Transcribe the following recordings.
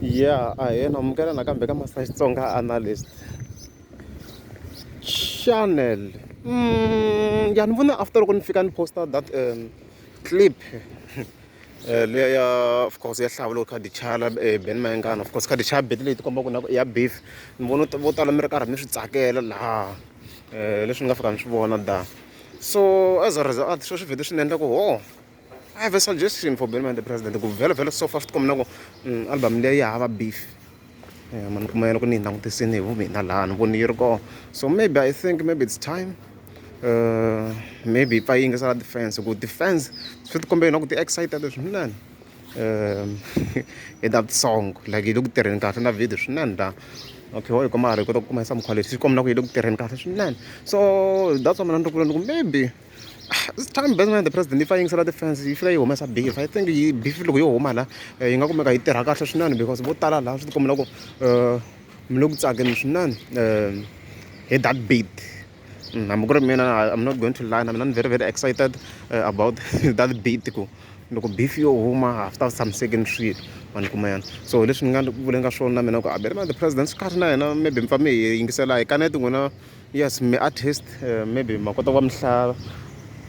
Ya ahee na amukela nakambe ka Master Xitsonga Analyst Channel. Ya ni vone after loko ni fika ni post-a that clip liya ya of course ya hlawula loko kha di chala Benny Mayengani of course kha di chaya beat leyi ti kombaka na ku i ya beef ni vona vo tala mi ri karhi mi swi tsakela laha leswi ni nga fika ni swi vona da so as a result sweswo swi vhete swi ni endla ku ho. I have a suggestion for Benny the President ku vhele vhele so far swi tikomba na ku album liya yi hava beef ma ni kuma loko ni yi langutisini hi vumina laha ni voni yi ri kona so maybe I think maybe it's time maybe yi pfa yi yingisela ti-fans ku ti-fans swi tikombe na ku ti excited swinene hi that song like yi le ku tirheni kahle na video swinene la okay ho yi kuma ha ri kota ku kuma some quality swi komba na ku yi le ku tirheni kahle swinene so that's why mina ni ri ku ni ku maybe it's time Benny the President yi pfa yingisela ti-fans yi fika yi humesa beef I think yi beef loko yo huma la yi nga kumeka yi tirha kahle swinene because vo tala laha swi tikomba ku mi le ku tsakeni swinene hi that beat hambi ku ri mina I'm not going to lie na mina ni very very excited about that beat ku loko beef yo huma ha swi ta tshamisekini swilo ma ni kuma yana so leswi ni nga vuleni ka swona na mina ku a Benny the President swi kahle na yena maybe mi pfa mi hi yingisela hi kaneti n'wina. Yes mi artist maybe ma kota ku va mi hlaya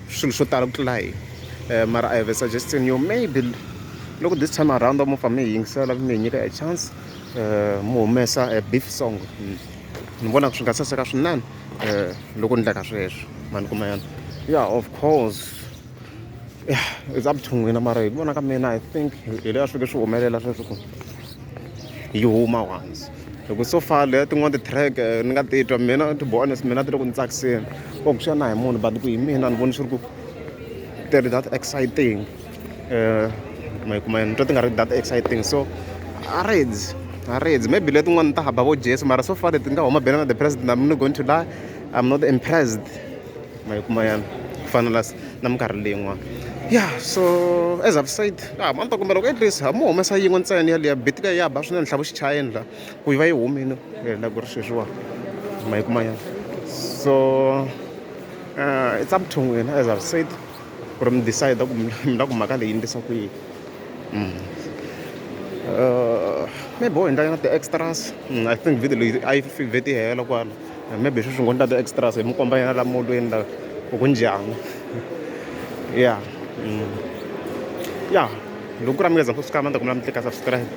swilo swo tala ku tlula hina mara I have a suggestion yo maybe loko this time around mo pfa mi hi yingisela mi hi nyika a chance mi humesa a beef song ni vona swi nga saseka swinene loko ni endleka sweswo ma ni kuma yana ya of course yeah it's up to n'wina mara hi ku vona ka mina I think hi leswi a swi fike swi humelela sweswo ku yi huma once hi ku so far leya tin'wani ti-track ni nga titwa mina to be honest mina ti le ku ni tsakiseni ku swi ya na hi munhu but ku hi mina ni vona swi ri ku ti ri that exciting ma yi kuma ni twa ti nga ri that exciting so a redzi a redzi maybe letin'wana ta haba vo Jesu mara so far leti nga huma Benny the President I'm not going to lie I'm not impressed ma yi kuma yana ku fana na na minkarhi leyin'wana ya so as I've said a ni ta kombela ku at least mo humesa yin'we ntsena yaliya beat leyi ya ba swinene ntlhavu xichayeni la ku yi va yi humile la ku ri sweswiwa ma yi kuma yana so it's up to n'wina as I've said ku ri mi decide ku mi la ku mhaka leyi endlisa ku yini maybe ho endla nyana ti-extras I think video leyi a yi vheti yi hela kwala maybe sweswi ngo endla ti-extras hi mi komba nyana la molweni la ku ku njhani ya ya loko ku ri a mi nga za ku subscribe a ni ta kombela mi tlika subscribe.